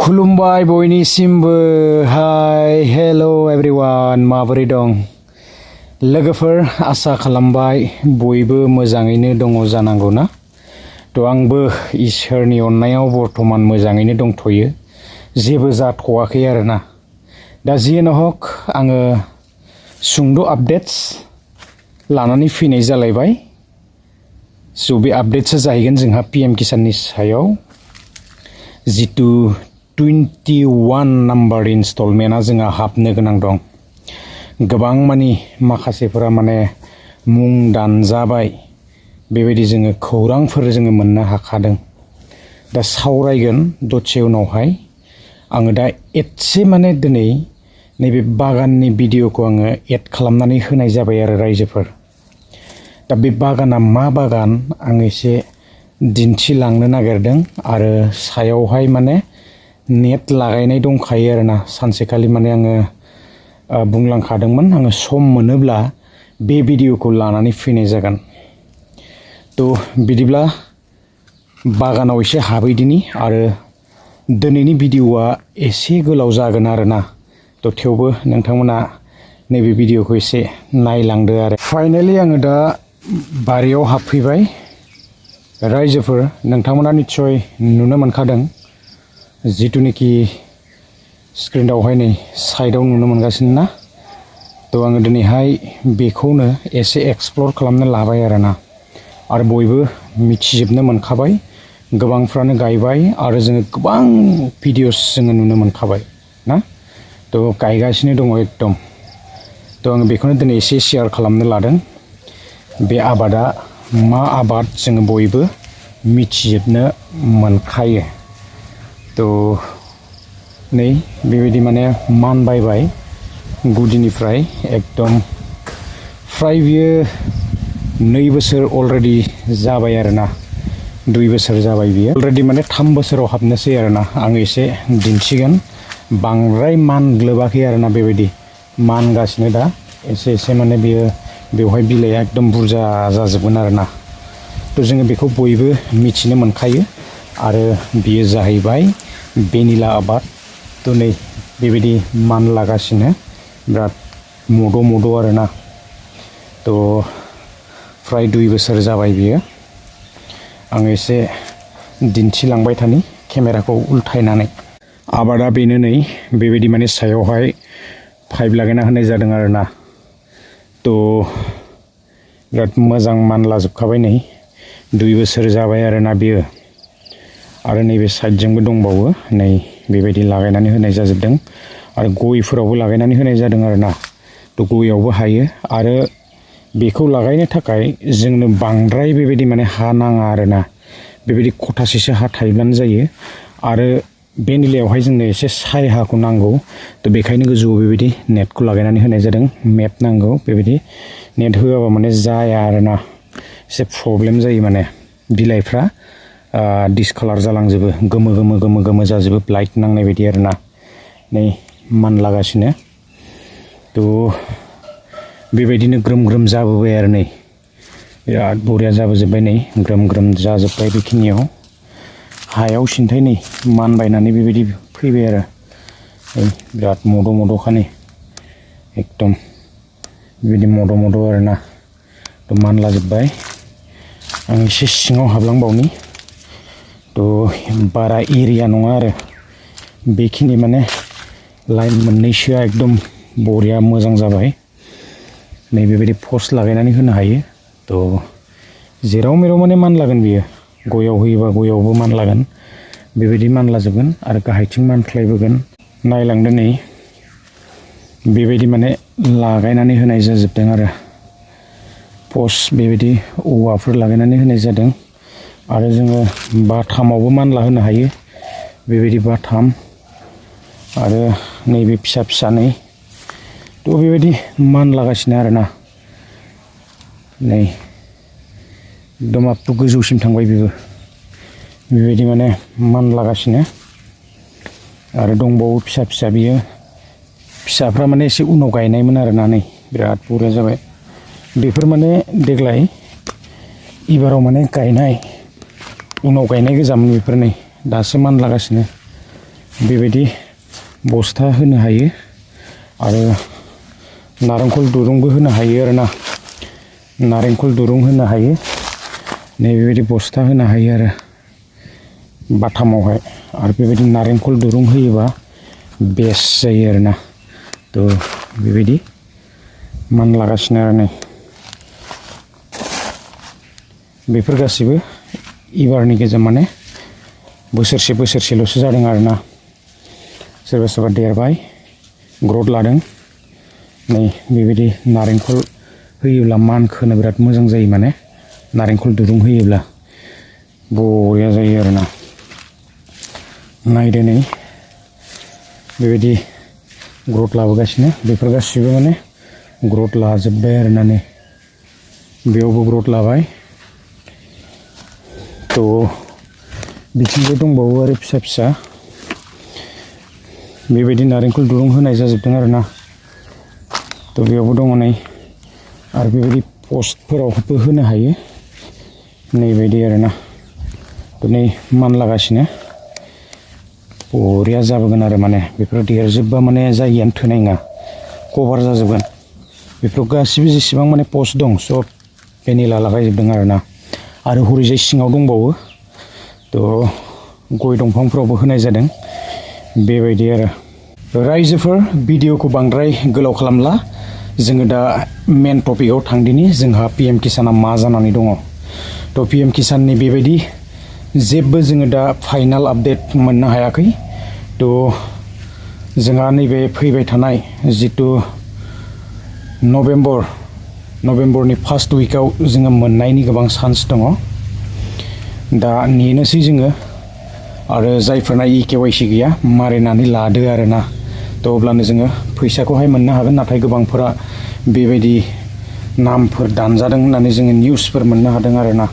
खुलुमबाय बयनिसिमबो hi hello' एभरिवान माबोरै दं लोगोफोर आसा खालामबाय बयबो मोजाङैनो दङ जानांगौ ना थ' आंबो इसोरनि अननायाव बर्तमान मोजाङैनो दंथ'यो जेबो जाथ'वाखै आरोना दा जियानो हक आङो सुंद' आपडेट्स लानानै फैनाय जालायबाय स' बे आपडेट्सआ जाहैगोन जोंहा पिएम किसाननि सायाव जितु 21 नाम्बार इनस्टलमेन्टआ जोंहा हाबनो गोनां दं गोबां माखासेफोरा मुं दानजाबाय बेबायदि जोङो खौरांफोर जोङो मोननो हाखादों दा सावरायगोन दसे उनावहाय आङो दा एसे दिनै नैबे बागाननि भिडिअखौ आङो एड खालामनानै होनाय जाबाय आरो रायजोफोर दा बे बागाना मा बागान आं एसे दिन्थिलांनो नागिरदों आरो सायावहाय नेट लागायनाय दंखायो आरोना सानसेखालि आङो बुंलांखादोंमोन आङो सम मोनोब्ला बे भिडिअखौ लानानै फैनाय जागोन थ' बिदिब्ला बागानाव एसे हाबैदिनि आरो दिनैनि भिडिअआ एसे गोलाव जागोन आरोना थ' थेवबो नोंथांमोना नैबे भिडिअखौ एसे नायलांदो आरो फाइनालि आङो दा बारियाव हाबफैबाय रायजोफोर नोंथांमोना निस्सय नुनो मोनखादों जितुनिखि स्क्रिनावहाय नै साइडआव नुनो मोनगासिनो ना थ' आङो दिनैहाय बेखौनो एसे एक्सप्लर खालामनो लाबाय आरोना आरो बयबो मिथिजोबनो मोनखाबाय गोबांफ्रानो गायबाय आरो जोङो गोबां भिडिअस जोङो नुनो मोनखाबाय ना थ' गायगासिनो दङ एकदम थ' आङो बेखौनो दिनै एसे शेयार खालामनो लादों बे आबादा मा आबाद जोङो बयबो मिथिजोबनो मोनखायो थ' नै बेबायदि मानबायबाय गुदिनिफ्राय एकदम फ्राय बियो 2 बोसोर अलरेडि जाबाय आरोना 2 बोसोर जाबाय बियो अलरेडि 3 बोसोराव हाबनोसै आरोना आं एसे दिन्थिगोन बांद्राय मानग्लोबाखै आरोना बेबायदि मानगासिनो दा एसे बियो बेवहाय बिलाइया एकदम बुरजा जाजोबगोन आरोना थ' जोङो बेखौ बयबो मिथिनो मोनखायो आरो बियो जाहैबाय भेनिला आबाद थ' नै बेबायदि मानलागासिनो बिराद मद' आरोना थ' फ्राय 2 बोसोर जाबाय बियो आं एसे दिन्थिलांबाय थानि केमेराखौ उल्थायनानै आबादा बेनो नै बेबायदि सायावहाय पाइप लागायना होनाय जादों आरोना थ' बिराद मोजां मानलाजोबखाबाय नै 2 बोसोर जाबाय आरोना बियो आरो नैबे साइडजोंबो दंबावो नै बेबायदि लागायनानै होनाय जाजोबदों आरो गयफोरावबो लागायनानै होनाय जादों आरोना थ' गयावबो हायो आरो बेखौ लागायनो थाखाय जोंनो बांद्राय बेबायदि हा नाङा आरोना बेबायदि खथासेसो हा थायोब्लानो जायो आरो भेनिलायावहाय जोंनो एसे सायहाखौ नांगौ थ' बेखायनो गोजौआव बेबायदि नेटखौ लागायनानै होनाय जादों मेट नांगौ बेबायदि नेट होआबा जाया आरोना एसे प्रब्लेम जायो बिलाइफ्रा डिसकालार जालांजोबो गोमो जाजोबो लाइट नांनाय बायदि आरोना नै मानलागासिनो थ' बेबायदिनो ग्रोम जाबोबाय आरो नै बिराद बरिया जाबोजोब्बाय नै ग्रोम जाजोब्बाय बेखिनियाव हायाव सिन्थाय नै मानबायनानै बेबायदि फैबाय आरो बिराद मद'खा नै एकदम बेबायदि मद' आरोना थ' मानलाजोब्बाय आं एसे सिङाव हाबलांबावनि थ' बारा एरिया नङा आरो बेखिनि लाइन मोननैसोआ एकदम बरिया मोजां जाबाय नै बेबायदि पस्ट लागायनानै होनो हायो थ' जेराव मेराव मानलागोन बियो गयाव होयोबा गयावबो मानलागोन बेबायदि मानलाजोबगोन आरो गाहायथिं मानख्लायबोगोन नायलांदो नै बेबायदि लागायनानै होनाय जाजोबदों आरो पस्ट बेबायदि औवाफोर लागायनानै होनाय जादों आरो जोङो बाथामावबो मानला होनो हायो बेबायदि बाथाम आरो नैबे फिसा नै थ' बेबायदि मानलागासिनो आरोना नै एकदम आप टु गोजौसिम थांबाय बेबो बेबायदि मानलागासिनो आरो दंबावो फिसा बियो फिसाफ्रा एसे उनाव गायनायमोन आरोना नै बिराद बरिया जाबाय बेफोर देग्लाय एबाराव गायनाय उनाव गायनाय गोजामोन बेफोर नै दासो मानलागासिनो बेबायदि बस्था होनो हायो आरो नारेंखल दुरुंबो होनो हायो आरोना नारेंखल दुरुं होनो हायो नैबेबायदि बस्था होनो हायो आरो बाथामावहाय आरो बेबायदि नारेंखल दुरुं होयोबा बेस्ट जायो आरोना थ' बेबायदि मानलागासिनो आरो नै बेफोर गासिबो एबारनि गेजेर माने बोसोरसेल'सो जादों आरोना सोरबा सोरबा देरबाय ग्रथ लादों नै बेबायदि नारेंखल होयोब्ला मानखोनो बिराद मोजां जायो माने नारेंखल दुरुं होयोब्ला बरिया जायो आरोना नायदो नै बेबायदि ग्रथ लाबोगासिनो बेफोर गासिबो माने ग्रथ लाजोब्बाय आरोना नै बेयावबो ग्रथ लाबाय थ' बिथिंबो दंबावो आरो फिसा फिसा बेबायदि नारेंखल दुरुं होनाय जाजोबदों आरोना थ' बेयावबो दङ नै आरो बेबायदि पस्टफोरावबो होनो हायो नैबायदि आरोना थ' नै मानलागासिनो बरिया जाबोगोन आरो माने बेफोर देरजोबबा माने जायगायानो थोनाय नङा कभार जाजोबगोन बेफोराव गासिबो जेसेबां माने पस्ट दं सब भेनिला लागायजोबदों आरोना आरो हरैजाय सिङाव दंबावो थ' गय दंफांफोरावबो होनाय जादों बेबायदि आरो रायजोफोर भिडिअखौ बांद्राय गोलाव खालामला जोङो दा मेन टपिकआव थांदिनि जोंहा PM किसाना मा जानानै दङ थ' PM किसाननि बेबायदि जेबो जोङो दा फाइनाल आपडेट मोननो हायाखै थ' जोंहा नैबे फैबाय थानाय जितु नभेम्बरनि फार्स्ट उइकआव जोङो मोननायनि गोबां चान्स दङ दा नेनोसै जोङो आरो जायफोरना EKYC गैया मारिनानै लादो आरोना थ' अब्लानो जोङो फैसाखौहाय मोननो हागोन नाथाय गोबांफोरा बेबायदि नामफोर दानजादों होननानै जोङो निउसफोर मोननो हादों आरोना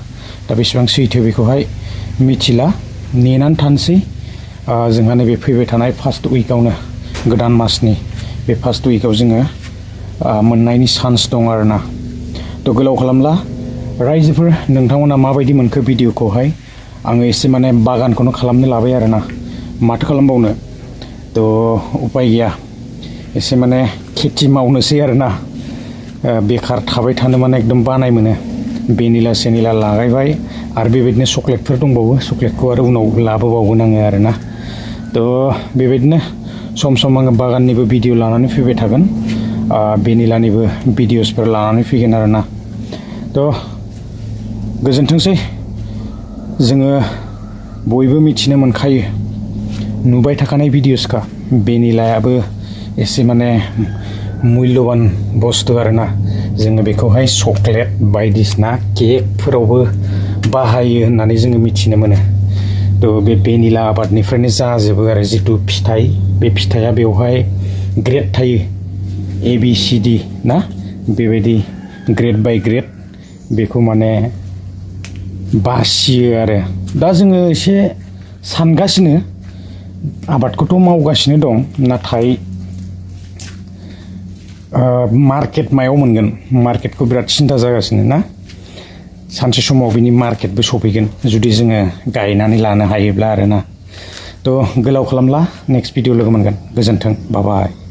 दा बेसेबां सैथो बेखौहाय मिथिला नेनानै थानोसै जोंहा नैबे फैबाय थानाय फार्स्ट उइकआवनो गोदान मासनि बे फार्स्ट उइकआव जोङो मोननायनि चान्स दं आरोना थ' गोलाव खालामला रायजोफोर नोंथांमोना माबायदि मोनखो भिडिअखौहाय आङो एसे माने बागानखौनो खालामनो लाबाय आरोना माथो खालामबावनो थ' उपाय गैया एसे माने खेथि मावनोसै आरोना बेखार थाबाय थानो माने एकदम बानाय मोनो भेनिला सेनिला लागायबाय आरो बेबायदिनो चक्लेटफोर दंबावो चक्लेटखौ आरो उनाव लाबोबावगोन आङो आरोना थ' बेबायदिनो सम सम आङो बागाननिबो भिडिअ लानानै फैबाय थागोन भेनिलानिबो भिडिअसफोर लानानै फैगोन आरोना थ' गोजोनथोंसै जोङो बयबो मिथिनो मोनखायो नुबाय थाखानाय भिडिअसखा भेनिलायाबो एसे माने मुल्यबान बुस्थु आरोना जोङो बेखौहाय चक्लेट बायदिसिना केकफोरावबो बाहायो होननानै जोङो मिथिनो मोनो थ' बे भेनिला आबादनिफ्रायनो जाजोबो आरो जितु फिथाइ बे फिथाइया बेवहाय ग्रेड थायो ABCD ना बेबायदि ग्रेड बाय ग्रेड बेखौ माने बासियो आरो दा जोङो एसे सानगासिनो आबादखौथ' मावगासिनो दं नाथाय मार्केट मायाव मोनगोन मार्केटखौ बिराद सिन्था जागासिनो ना सानसे समाव बिनि मार्केटबो सफैगोन जुदि जोङो गायनानै लानो हायोब्ला आरोना थ' गोलाव खालामला नेक्स्ट भिडिअ लोगो मोनगोन गोजोन्थों बाय बाय